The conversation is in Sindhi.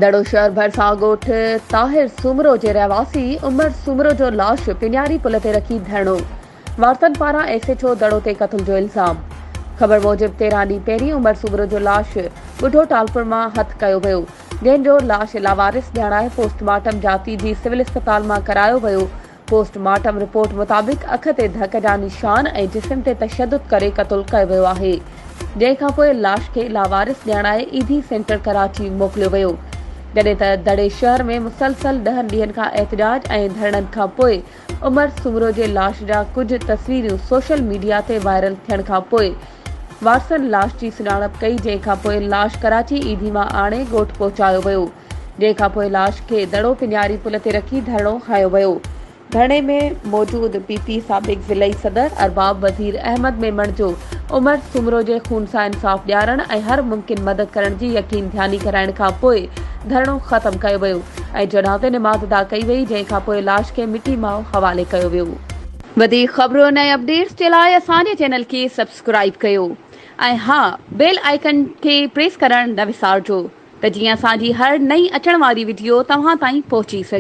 دڙو شهر ڀرسان ڳوٺ طاهر سومرو جي رهواسي عمر سومرو جو لاش پڃاري پل تي رکي ڌرڻو، وارثن پاران ايس ايڇ او دڙو تي قتل جو الزام. خبر موجب 13 ڏينهن پهرين عمر سومرو جو لاش ٻڍو ٽالپر مان هٿ ڪيو ويو، جنهن جو لاش لاوارث ڄاڻائي پوسٽ مارٽم جاتي جي سول اسپتال مان ڪرايو ويو، پوسٽ مارٽم رپورٽ مطابق اک تي ڌڪ جا نشان ۽ جسم تي تشدد ڪري قتل ڪيو ويو آهي، جنهن کانپوء لاش کي لاوارث ڄاڻائي ايڌي سينٽر ڪراچي موڪليو ويو، جڏهن ته دڙي شهر ۾ مسلسل ڏهن ڏينهن کان احتجاج ۽ ڌرڻن کانپوء عمر سومرو جي لاش جا ڪجهه تصويرون سوشل ميڊيا تي وائرل ٿيڻ کانپوء وارثن لاش جي سڃاڻپ ڪئي، جنهن کانپوء لاش ڪراچي ايڌي مان آڻي ڳوٺ پهچايو ويو. جنهن کانپوء لاش کي دڙو پڃاري پل تي رکي ڌرڻو هنيو ويو. ڌرڻي ۾ موجود پي پي سابق ضلعي صدر ارباب وزير احمد ميمڻ جو عمر سومرو جي خون سان انصاف ڏيارڻ ۽ هر ممڪن مدد ڪرڻ جي يقين ڌياني ڪرائڻ کانپوء ڌرڻو ختم ڪيو ويو ۽ جنازي نماز ادا ڪئي وئي جنهن کانپوء لاش کي مٽي ماء حوالي ڪيو ويو. وڌيڪ خبرن ۽ اپڊيٽس جي لاء اسان جي چينل کي سبسڪرائيب ڪيو ۽ ها بيل آئيڪن کي پريس ڪرڻ نه وسارجو. ته جيئن اسان جي هر نئين اچڻ واري وڊيو توهان تائين پهچي سگهي.